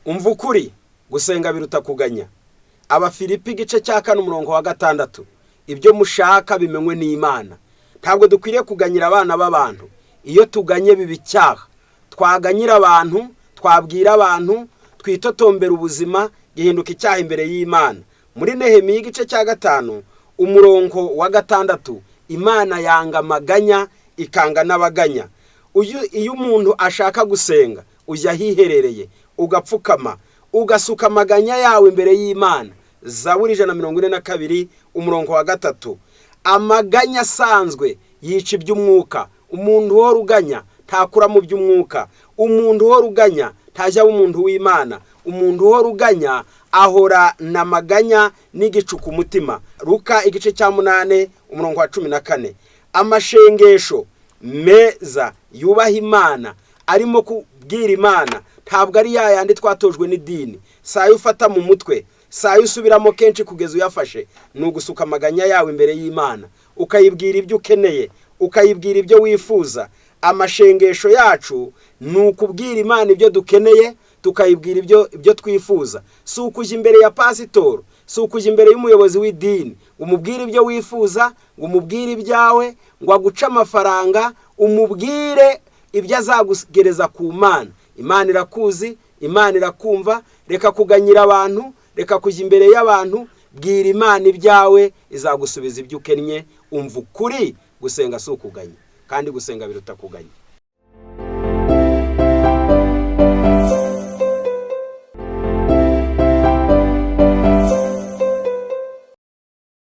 Umva ukuri, gusenga biruta kuganya. Abafilipi igice cya 4 umurongo wa 6, ibyo mushaka bimenywe n'Imana. Ntabwo dukwiriye kuganyira abana b'abantu. Iyo tuganye biba icyaha. Twaganyira abantu, twabwira abantu, twitotombera ubuzima, gihinduka icyaha imbere y'Imana. Muri Nehemiya igice cya 5 umurongo wa 6, Imana yanga amaganya ikanga n'abaganya. Iyo umuntu ashaka gusenga, ujya ahiherereye ugapfukama, ugasuka amaganya yawe imbere y'Imana. Zaburi 142 umurongo wa 3. Amaganya asanzwe yica iby'umwuka. Umuntu uhora uganya ntakura mu by'umwuka. Umuntu uhora uganya ntajya aba umuntu w'Imana. Umuntu uhora uganya ahora na maganya n'igicu ku mutima. Luka igice cya 8 umurongo wa 14. Amashengesho meza yubaha Imana, arimo kubwira Imana, ntabwo ari ya yandi twatojwe n'idini. Si ayo ufata mu mutwe, si ayo usubiramo kenshi kugeza uyafashe. Ni ugusuka amaganya yawe imbere y'Imana, ukayibwira ibyo ukeneye, ukayibwira ibyo wifuza. Amashengesho yacu ni ukubwira Imana ibyo dukeneye, tukayibwira ibyo twifuza. Si ukujya imbere ya pasitoro, si ukujya imbere y'umuyobozi w'idini ngo umubwire ibyo wifuza, ngo umubwire ibyawe, ngo aguce amafaranga, umubwire ibyo azagugereza ku Mana. Imana irakuzi, Imana irakumva. Reka kuganyira abantu, reka kujya imbere y'abantu, bwira Imana ibyawe, izagusubiza ibyo ukennye. Umva ukuri, gusenga si ukuganya, kandi gusenga biruta kuganya.